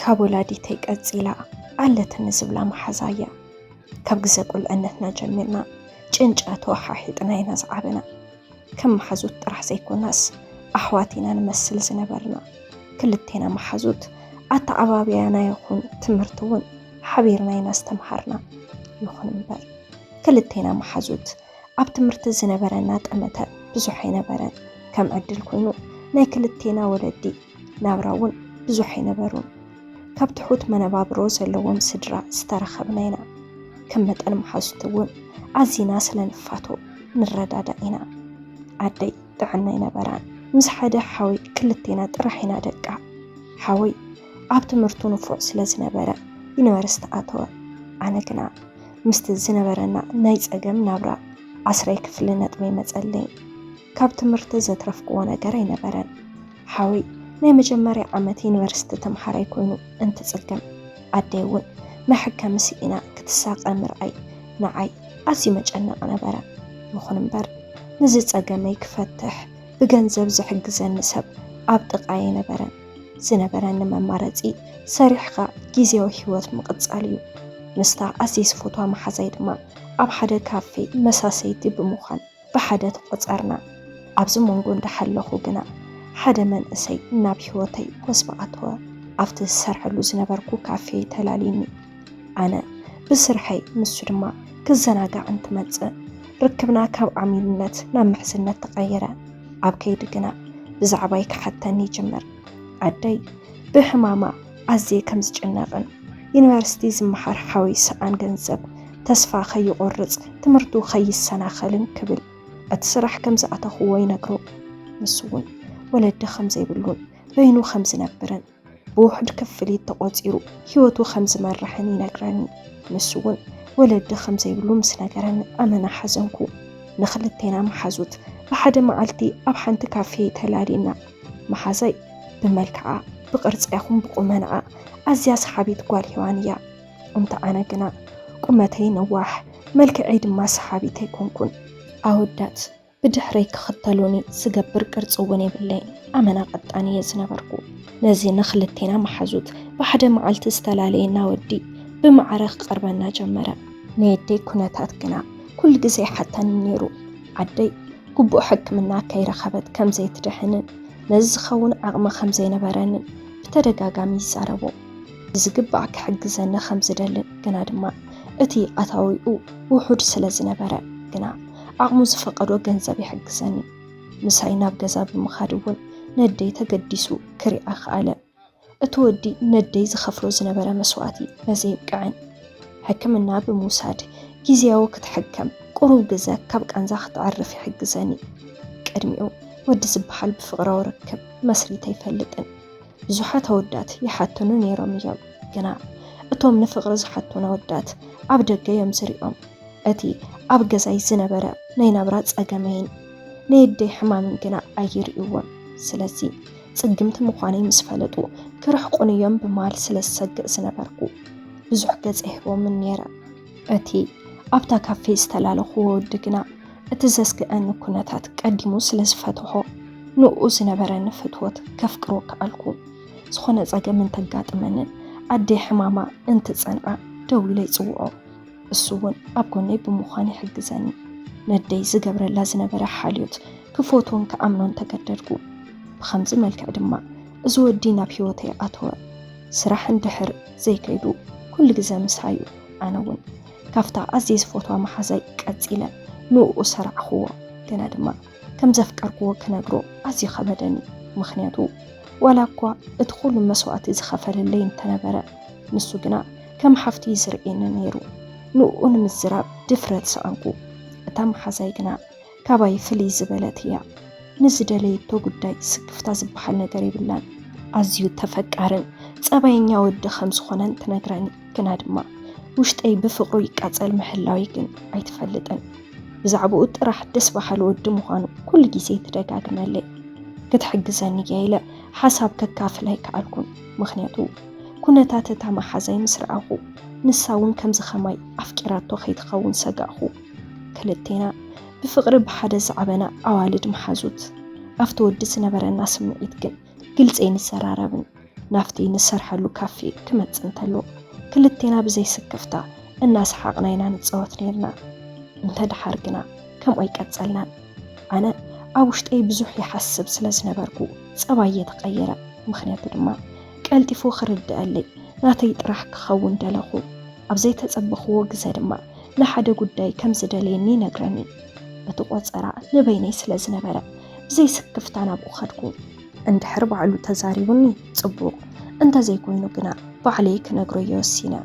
ካብ ወላዲተይ ቀጺላ ኣለትኒ ዝብላ መሓዛያ። ካብ ግዘ ቁልዕነትና ጀሚርና ጭንጫ ተወሓሒጥና ኢና ዝዓበና። ከም መሓዙት ጥራሕ ዘይኮናስ ኣሕዋት ኢና ንመስል ዝነበርና። ክልቴና መሓዙት ኣተዓባብያና ይኹን ትምህርቲ እውን ሓቢርና ኢና ዝተምሃርና። ይኹን እምበር ክልቴና መሓዙት ኣብ ትምህርቲ ዝነበረና ጠመተ ብዙሕ ኣይነበረን። ከም ዕድል ኮይኑ ናይ ክልቴና ወለዲ ናብራ እውን ብዙሕ ኣይነበሩን። ካብ ትሑት መነባብሮ ዘለዎም ስድራ ዝተረኸብና ኢና። ከም መጠን መሓዙት እውን ኣዚና ስለ ንፋቶ ንረዳዳእ ኢና። ኣደይ ጥዕና ኣይነበራን። ምስ ሓደ ሓወይ ክልቴና ጥራሕ ኢና ደቃ። ሓወይ ኣብ ትምህርቱ ንፉዕ ስለ ዝነበረ ዩኒቨርሲቲ ኣተወ። ኣነ ግና ምስቲ ዝነበረና ናይ ጸገም ናብራ ዓስራይ ክፍሊ ነጥበይ መጸለይ። ካብ ትምህርቲ ዘትረፍክዎ ነገር ኣይነበረን። ሓወይ ናይ መጀመርያ ዓመት ዩኒቨርሲቲ ተምሃራይ ኮይኑ እንትጽገም፣ ኣደይ እውን መሐከሚ ስኢና ክትሳቐ ምርኣይ ንዓይ ኣዝዩ መጨነቒ ነበረ። ይኹን እምበር ነዚ ጸገመይ ክፈትሕ ብገንዘብ ዝሕግዘኒ ሰብ ኣብ ጥቓይ ኣይነበረን። ዝነበረኒ መማረጺ ሰሪሕኻ ግዝያዊ ህይወት ምቕጻል እዩ። ምስታ ኣዝየ ዝፈትዋ መሓዛይ ድማ ኣብ ሓደ ካፌ መሳሰይቲ ብምዃን ብሓደ ተቖጸርና። ኣብዚ መንጎ እንዳሓለኹ ግና ሓደ መንእሰይ ናብ ህይወተይ ጎስቢ ኣተወ። ኣብቲ ዝሰርሐሉ ዝነበርኩ ካፌ ተላልዩኒ። ኣነ ብስርሐይ ንሱ ድማ ክዘናጋዕ እንትመጽእ ርክብና ካብ ዓሚልነት ናብ ምሕዝነት ተቐየረ። ኣብ ከይዲ ግና ብዛዕባይ ክሓተኒ ይጅምር። ኣደይ ብሕማማ ኣዝየ ከም ዝጭነቕን ዩኒቨርሲቲ ዝመሃር ሓወይ ሰኣን ገንዘብ ተስፋ ከይቆርጽ ትምህርቱ ከይሰናኸልን ክብል እቲ ስራሕ ከም ዝኣተኽዎ ይነግሮ። ንሱ እውን ወለዲ ከም ዘይብሉን በይኑ ከም ዝነብርን ብውሑድ ክፍሊት ተቖጺሩ ህይወቱ ከም ዝመርሕን ይነግረኒ። ንሱ እውን ወለዲ ከም ዘይብሉ ምስ ነገረኒ ኣመና ሓዘንኩ። ንኽልቴና መሓዙት ብሓደ መዓልቲ ኣብ ሓንቲ ካፌ ተላሊና። መሓዛይ ብመልክዓ ብቕርጻ ይኹን ብቑመናኣ ኣዝያ ሰሓቢት ጓል ሄዋን እያ። እንተ ኣነ ግና ቁመተይ ነዋሕ፣ መልክዐይ ድማ ሰሓቢት ኣይኮንኩን። ኣወዳት ብድሕረይ ክኽተሉኒ ዝገብር ቅርጺ እውን የብለይን። ኣመና ቀጣን እየ ዝነበርኩ። ነዚ ንኽልቴና መሓዙት ብሓደ መዓልቲ ዝተላለየና ወዲ ብማዕረ ክቐርበና ጀመረ። ናይ ኣደይ ኩነታት ግና ኩሉ ግዜ ይሓተኒ ነይሩ። ኣደይ ግቡእ ሕክምና ከይረኸበት ከም ዘይትድሕንን ነዚ ዝኸውን ዓቕሚ ከም ዘይነበረንን ብተደጋጋሚ ይዛረቦ። ብዝግባእ ክሕግዘኒ ከም ዝደልን ግና ድማ እቲ ኣታዊኡ ውሑድ ስለ ዝነበረ ግና ዓቕሙ ዝፈቐዶ ገንዘብ ይሕግዘኒ። ምሳይ ናብ ገዛ ብምኻድ እውን ነደይ ተገዲሱ ክሪኣ ከኣለ። እቲ ወዲ ነደይ ዝኸፍሎ ዝነበረ መስዋእቲ በዚ ይብቅዕን። ሕክምና ብምውሳድ ግዝያዊ ክትሕከም፣ ቁሩብ ግዘ ካብ ቃንዛ ክትዕርፍ ይሕግዘኒ። ቅድሚኡ ወዲ ዝበሃል ብፍቕራዊ ርክብ መስሪተ ኣይፈልጥን። ብዙሓት ኣወዳት ይሓትኑ ነይሮም እዮም፣ ግና እቶም ንፍቕሪ ዝሓቱን ኣወዳት ኣብ ደገ እዮም ዝሪኦም። እቲ ኣብ ገዛይ ዝነበረ ናይ ናብራ ጸገመይን ናይ ኣደይ ሕማምን ግና ኣይርእይዎን። ስለዚ ጽግምቲ ምዃነይ ምስ ፈለጡ ክርሕቁን እዮም ብምባል ስለ ዝሰግእ ዝነበርኩ ብዙሕ ገጽ ኣይህቦምን ነይረ። እቲ ኣብታ ካፌ ዝተላለኹዎ ወዲ ግና እቲ ዘስግአኒ ኩነታት ቀዲሙ ስለ ዝፈትሖ ንኡ ዝነበረኒ ፍትወት ከፍቅሮ ከኣልኩ። ዝኾነ ጸገም እንተጋጥመንን ኣደይ ሕማማ እንትጸንዓ ደዊለ ይጽውዖ። እሱ እውን ኣብ ጎነይ ብምዃን ይሕግዘኒ። ነደይ ዝገብረላ ዝነበረ ሓልዮት ክፈትዎን ክኣምኖን ተገደድኩ። ብኸምዚ መልክዕ ድማ እዚ ወዲ ናብ ህይወተይ ኣተወ። ስራሕ እንድሕር ዘይከይዱ ኩሉ ግዘ ምሳዩ። ኣነ እውን ካብታ ኣዝየ ዝፈትዋ መሓዛይ ቀጺለ ንኡ ሰራዕኽዎ። ግና ድማ ከም ዘፍቀርክዎ ክነግሮ ኣዝዩ ከበደኒ። ምኽንያቱ ዋላ እኳ እቲ ኩሉ መስዋእቲ ዝኸፈለለይ እንተነበረ፣ ንሱ ግና ከም ሓፍቲ እዩ ዝርእየኒ ነይሩ። ንኡ ንምዝራብ ድፍረት ሰኣንኩ። እታ መሓዛይ ግና ካባይ ፍልይ ዝበለት እያ። ንዝደለየቶ ጉዳይ ስክፍታ ዝበሃል ነገር የብላን። ኣዝዩ ተፈቃርን ጸባየኛ ወዲ ከም ዝኾነን ትነግረኒ። ግና ድማ ውሽጠይ ብፍቕሩ ይቃጸል ምህላወይ ግን ኣይትፈልጥን። ብዛዕባኡ ጥራሕ ደስ በሃሊ ወዲ ምዃኑ ኩሉ ግዜ ትደጋግመለይ። ክትሕግዘኒ እያ ኢለ ሓሳብ ከካፍል ኣይከኣልኩን። ምኽንያቱ ኩነታት እታ መሓዛይ ምስ ረኣኹ፣ ንሳ እውን ከምዚ ኸማይ ኣፍቂራቶ ከይትኸውን ሰጋእኹ። ክልቴና ብፍቕሪ ብሓደ ዝዓበና ኣዋልድ መሓዙት፣ ኣብቲ ወዲ ዝነበረና ስምዒት ግን ግልጺ ኣይንዘራረብን። ናብቲ ንሰርሐሉ ካፌ ክመጽእ እንተሎ፣ ክልቴና ብዘይ ስክፍታ እናሰሓቕና ኢና ንጻወት ነይርና። እንተ ደሓር ግና ከምኡ ኣይቀጸልናን። ኣነ ኣብ ውሽጠይ ብዙሕ ይሓስብ ስለ ዝነበርኩ፣ ጸባይ እየ ተቐየረ። ምኽንያቱ ድማ ቀልጢፉ ክርድኣለይ ናተይ ጥራሕ ክኸውን ደለኹ። ኣብ ዘይተጸበኽዎ ግዘ ድማ ንሓደ ጉዳይ ከም ዝደልየኒ ይነግረኒ። እቲ ቆጸራ ንበይነይ ስለ ዝነበረ፣ ብዘይ ስክፍታ ናብኡ ኸድኩ። እንድሕር ባዕሉ ተዛሪቡኒ ጽቡቕ፣ እንተዘይኮይኑ ግና ባዕለይ ክነግሮ እየ ወሲነ።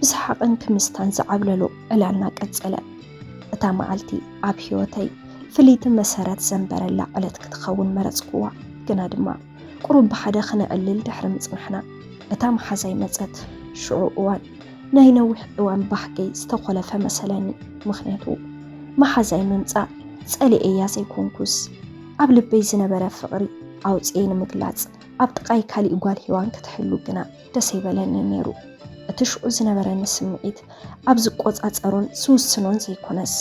ብሰሓቕን ክምስታን ዝዓብለሎ ዕላልና ቀጸለ። እታ መዓልቲ ኣብ ህይወተይ ፍልይቲ መሰረት ዘንበረላ ዕለት ክትኸውን መረጽኩዋ። ግና ድማ ቁሩብ ብሓደ ክነዕልል ድሕሪ ምጽናሕና፣ እታ መሓዛይ መጸት። ሽዑ እዋን ናይ ነዊሕ እዋን ባህገይ ዝተኾለፈ መሰለኒ። ምኽንያቱ መሓዛይ ምምጻእ ጸሊኤያ ዘይኮንኩስ፣ ኣብ ልበይ ዝነበረ ፍቕሪ ኣውጽኤ ንምግላጽ ኣብ ጥቓይ ካሊእ ጓል ሄዋን ክትህሉ ግና ደስ ኣይበለኒ ነይሩ። እቲ ሽዑ ዝነበረኒ ስምዒት ኣብ ዝቆጻጸሮን ዝውስኖን ዘይኮነስ፣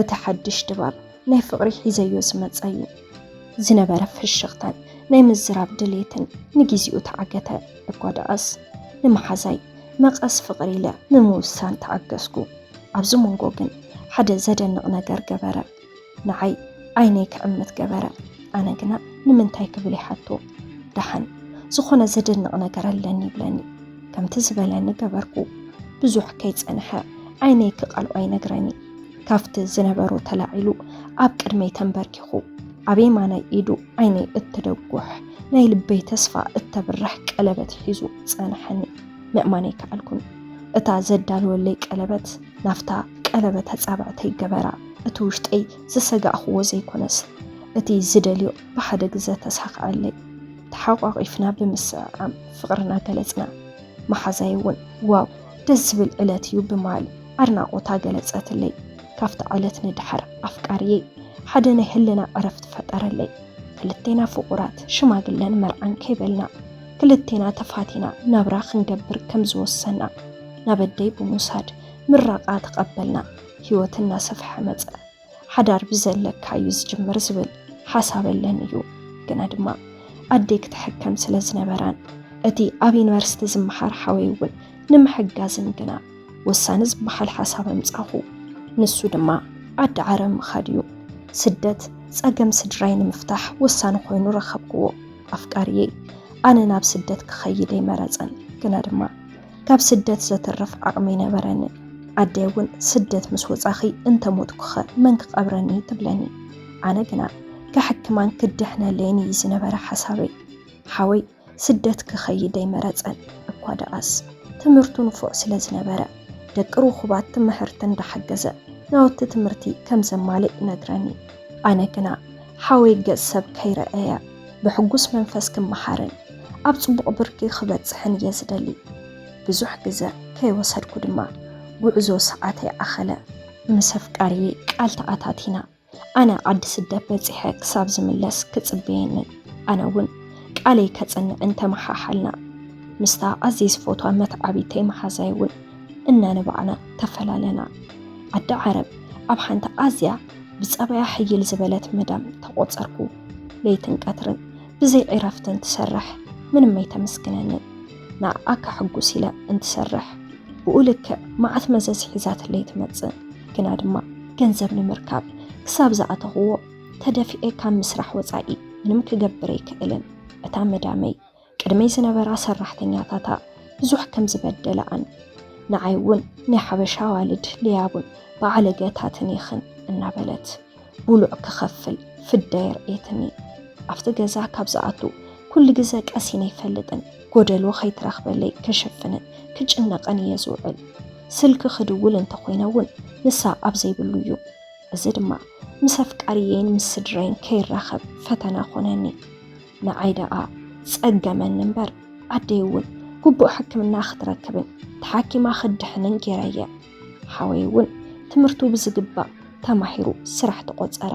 እቲ ሓድሽ ድባብ ናይ ፍቕሪ ሒዘዮ ዝመጸ እዩ። ዝነበረ ፍሽኽታን ናይ ምዝራብ ድሌትን ንጊዜኡ ተዓገተ። እኳ ደኣስ ንመሓዛይ መቐስ ፍቕሪ ኢለ ንምውሳን ተዓገስኩ። ኣብዚ መንጎ ግን ሓደ ዘደንቕ ነገር ገበረ። ንዓይ ዓይነይ ክዕምት ገበረ። ኣነ ግና ንምንታይ ክብል ይሓቶ። ደሓን ዝኾነ ዘደንቕ ነገር ኣለኒ ይብለኒ። ከምቲ ዝበለኒ ገበርኩ። ብዙሕ ከይጸንሐ ዓይነይ ክቐልዖ ይነግረኒ። ካብቲ ዝነበሮ ተላዒሉ ኣብ ቅድመይ ተንበርኪኹ። ኣብ የማናይ ኢዱ ዓይነይ እትደጉሕ፣ ናይ ልበይ ተስፋ እተብርህ ቀለበት ሒዙ ጸንሐኒ። ምእማን ኣይከኣልኩን። እታ ዘዳልወለይ ቀለበት ናብታ ቀለበት ኣጻብዕተይ ገበራ። እቲ ውሽጠይ ዝሰጋእኽዎ ዘይኮነስ፣ እቲ ዝደልዮ ብሓደ ግዘ ተሳኽዐለይ። ተሓቋቒፍና ብምስዕዓም ፍቕርና ገለጽና። መሓዛይ እውን፣ "ዋው፣ ደስ ዝብል ዕለት እዩ" ብምባል ኣድናቖታ ገለጸትለይ። ካብቲ ዕለት ንድሓር ኣፍቃሪየይ ሓደ ናይ ህልና ዕረፍቲ ፈጠረለይ። ክልቴና ፍቑራት ሽማግለን መርዓን ከይበልና፣ ክልቴና ተፋቲና ናብራ ክንገብር ከም ዝወሰና ናብ ኣደይ ብምውሳድ ምረቓ ተቐበልና። ህይወት እናሰፍሐ መጸ። ሓዳር ብዘለካ እዩ ዝጅምር ዝብል ሓሳብ ኣለኒ እዩ። ግና ድማ ኣደይ ክትሕከም ስለ ዝነበራን እቲ ኣብ ዩኒቨርሲቲ ዝመሃር ሓወይ እውን ንምሕጋዝን ግና ወሳኒ ዝበሃል ሓሳብ ኣምጻኹ። ንሱ ድማ ዓዲ ዓረብ ምኻድ እዩ። ስደት ጸገም ስድራይ ንምፍታሕ ወሳኒ ኮይኑ ረኸብክዎ። ኣፍቃሪየይ ኣነ ናብ ስደት ክኸይድ ኣይመረጸን። ግና ድማ ካብ ስደት ዘትርፍ ዓቕሚ ኣይነበረንን። ኣደይ እውን ስደት ምስ ወጻኺ እንተ ሞትኩኸ መን ክቐብረኒ ትብለኒ። ኣነ ግና ክሕክማን ክድሕነለይን እዩ ዝነበረ ሓሳበይ። ሓወይ ስደት ክኸይድ ኣይመረጸን። እኳ ደኣስ ትምህርቱ ንፉዕ ስለ ዝነበረ ደቂ ርኹባት ትምህርቲ እንዳሓገዘ ናውቲ ትምህርቲ ከም ዘማልእ ይነግረኒ። ኣነ ግና ሓወይ ገጽ ሰብ ከይረኣየ ብሕጉስ መንፈስ ክመሃርን ኣብ ጽቡቕ ብርኪ ክበጽሕን እየ ዝደሊ። ብዙሕ ግዘ ከይወሰድኩ ድማ ጉዕዞ ሰዓተይ ኣኸለ። ምስ ኣፍቃሪየይ ቃል ተኣታቲና ኣነ ዓዲ ስደት በጺሐ ክሳብ ዝምለስ ክጽበየንን ኣነ እውን ቃለይ ከጽንዕን ተመሓሓልና። ምስታ ኣዝየ ዝፈትዋ መትዓቢተይ መሓዛይ እውን እናነባዕና ተፈላለና። ዓዲ ዓረብ ኣብ ሓንቲ ኣዝያ ብጸባያ ሕይል ዝበለት መዳም ተቖጸርኩ። ለይትን ቀትርን ብዘይ ዕረፍቲ እንትሰርሕ ምንም ኣይተመስግነንን። ንዓኣ ከሕጉስ ኢለ እንትሰርሕ ብኡ ልክዕ መዓት መዘዝ ሒዛትለይ ትመጽእ። ግና ድማ ገንዘብ ንምርካብ ክሳብ ዝኣተኽዎ ተደፊኤ ካብ ምስራሕ ወጻኢ ምንም ክገብር ኣይክእልን። እታ መዳመይ ቅድመይ ዝነበራ ሰራሕተኛታታ ብዙሕ ከም ዝበደለኣን ንዓይ እውን ናይ ሓበሻ ኣዋልድ ለያቡን ብዓለገታትን ኢኽን እናበለት ብሉዕ ክኸፍል ፍዳ የርእየትኒ። ኣብቲ ገዛ ካብ ዝኣቱ ኩሉ ግዘ ቀሲነ ኣይፈልጥን። ጎደሎ ከይትረኽበለይ ክሽፍንን ክጭነቕን እየ ዝውዕል። ስልኪ ክድውል እንተኾይነ እውን ንሳ ኣብ ዘይብሉ እዩ። እዚ ድማ ምስ ኣፍቃሪየይን ምስ ስድራይን ከይራኸብ ፈተና ኮነኒ። ንዓይ ደኣ ጸገመኒ እምበር ኣደይ እውን ግቡእ ሕክምና ክትረክብን ተሓኪማ ክትድሕንን ገይረየ። ሓወይ እውን ትምህርቱ ብዝግባእ ተማሂሩ ስራሕ ተቖጸረ።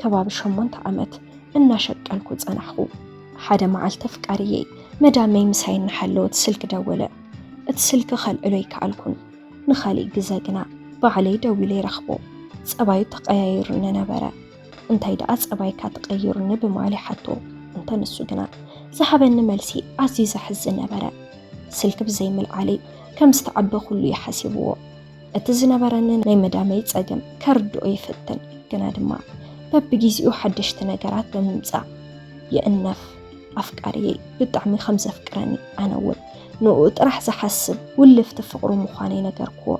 ከባቢ ሸሞንተ ዓመት እናሸቀልኩ ጸናሕኹ። ሓደ መዓልቲ ኣፍቃሪየይ መዳመይ ምሳይ እናሓለወት ስልኪ ደወለ። እቲ ስልኪ ከልዕሎ ኣይከኣልኩን። ንኻሊእ ግዘ ግና ባዕለይ ደዊለ ይረኽቦ። ጸባዩ ተቐያይሩኒ ነበረ። እንታይ ደኣ ጸባይካ ተቐይሩኒ ብምባል ይሓቶ። እንተ ንሱ ግና ዝሃበኒ መልሲ ኣዝዩ ዘሕዝን ነበረ። ስልኪ ብዘይምልዓለይ ከም ዝተዓበኹሉ እዩ ሓሲብዎ። እቲ ዝነበረኒ ናይ መዳመይ ጸገም ከርድኦ ይፍትን፣ ግና ድማ በብግዜኡ ሓደሽቲ ነገራት ብምምጻእ ይእነፍ። ኣፍቃሪየይ ብጣዕሚ ከም ዘፍቅረኒ፣ ኣነ እውን ንኡ ጥራሕ ዝሓስብ ውልፍቲ ፍቕሩ ምዃነይ ነገርክዎ።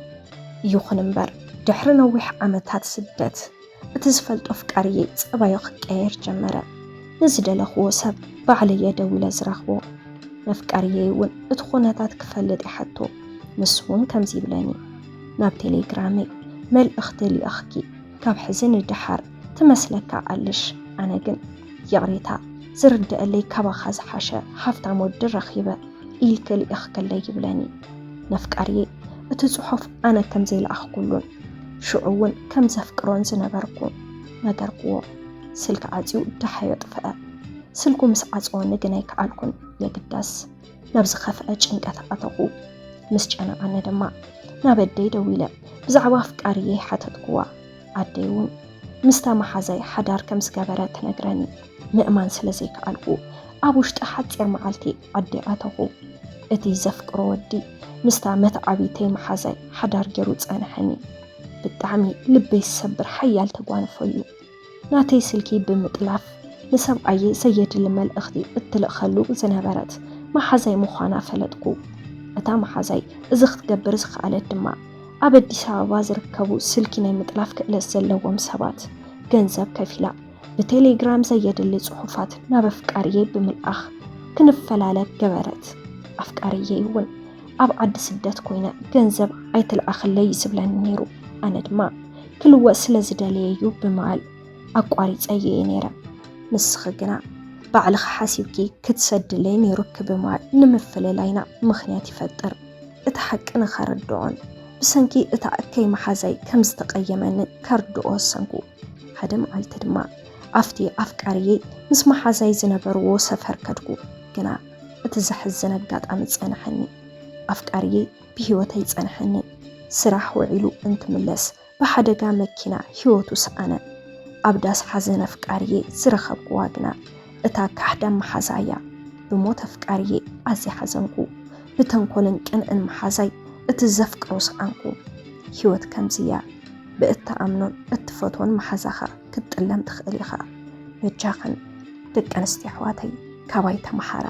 ይኹን እምበር፣ ድሕሪ ነዊሕ ዓመታት ስደት፣ እቲ ዝፈልጦ ኣፍቃሪየይ ጸባዩ ክቀየር ጀመረ። ንዝደለኽዎ ሰብ ባዕለየ ደዊለ ዝረኽቦ። ነፍቃሪየይ እውን እቲ ኩነታት ክፈልጥ ይሓቶ። ንሱ እውን ከምዚ ይብለኒ፣ ናብ ቴሌግራመይ መልእኽቲ ልእኽኪ፣ ካብ ሕዚ ንደሓር ትመስለካ ኣለሽ። ኣነ ግን ይቕሬታ፣ ዝርደአለይ ካባኻ ዝሓሸ ሃፍታም ወዲ ረኺበ ኢልኪ ልእኽክለይ ይብለኒ። ነፍቃሪየይ እቲ ጽሑፍ ኣነ ከም ዘይለኣኽኩሉን ሽዑ እውን ከም ዘፍቅሮን ዝነበርኩ ነገርክዎ። ስልኪ ዓጽዩ ደሃዩ ኣጥፍአ። ስልኩ ምስ ዓጽወኒ ግን ኣይከኣልኩን። የግዳስ ናብ ዝኸፍአ ጭንቀት ኣተኹ። ምስ ጨነቐኒ ድማ ናብ ኣደይ ደዊለ ብዛዕባ ኣፍቃሪየይ ሓተትክዋ። ኣደይ እውን ምስታ መሓዛይ ሓዳር ከም ዝገበረ ትነግረኒ። ምእማን ስለ ዘይከኣልኩ ኣብ ውሽጢ ሓጺር መዓልቲ ዓዲ ኣተኹ። እቲ ዘፍቅሮ ወዲ ምስታ መትዓቢተይ መሓዛይ ሓዳር ገይሩ ጸንሐኒ። ብጣዕሚ ልበይ ዝሰብር ሓያል ተጓንፎ እዩ። ናተይ ስልኪ ብምጥላፍ ንሰብኣየ ዘየድሊ መልእኽቲ እትልእኸሉ ዝነበረት መሓዛይ ምዃና ፈለጥኩ። እታ መሓዛይ እዚ ክትገብር ዝኸኣለት ድማ ኣብ ኣዲስ ኣበባ ዝርከቡ ስልኪ ናይ ምጥላፍ ክእለት ዘለዎም ሰባት ገንዘብ ከፊላ ብቴሌግራም ዘየድሊ ጽሑፋት ናብ ኣፍቃሪየይ ብምልኣኽ ክንፈላለ ገበረት። ኣፍቃሪየይ እውን ኣብ ዓዲ ስደት ኮይነ ገንዘብ ኣይትልኣኽለይ ዝብለኒ ነይሩ። ኣነ ድማ ክልወጥ ስለ ዝደለየ እዩ ብምባል ኣቋሪጸዮ እየ ነይረ። ንስኺ ግና ባዕልኺ ሓሲብኪ ክትሰድለይ ነይሩኪ ብምባል ንምፍልላይና ምኽንያት ይፈጥር። እቲ ሓቂ ንኸርድኦን ብሰንኪ እታ እከይ መሓዛይ ከም ዝተቐየመኒ ከርድኦ ወሰንኩ። ሓደ መዓልቲ ድማ ኣብቲ ኣፍቃሪየይ ምስ መሓዛይ ዝነበርዎ ሰፈር ከድኩ። ግና እቲ ዘሕዝን ኣጋጣሚ ጸንሐኒ። ኣፍቃሪየይ ብህይወት ኣይጸንሐንን። ስራሕ ውዒሉ እንትምለስ ብሓደጋ መኪና ህይወቱ ሰኣነ። ኣብ ዳስ ሓዘን ኣፍቃሪየይ ዝረኸብክዋ ግና እታ ካሕዳም መሓዛ እያ። ብሞት ኣፍቃሪየይ ኣዝየ ሓዘንኩ። ብተንኮልን ቅንእን መሓዛይ እቲ ዘፍቅሮ ሰኣንኩ። ህይወት ከምዚ እያ። ብእትኣምኖን እትፈትዎን መሓዛኻ ክትጥለም ትኽእል ኢኻ። በጃኽን ደቂ ኣንስትዮ ኣሕዋተይ ካባይ ተመሃራ።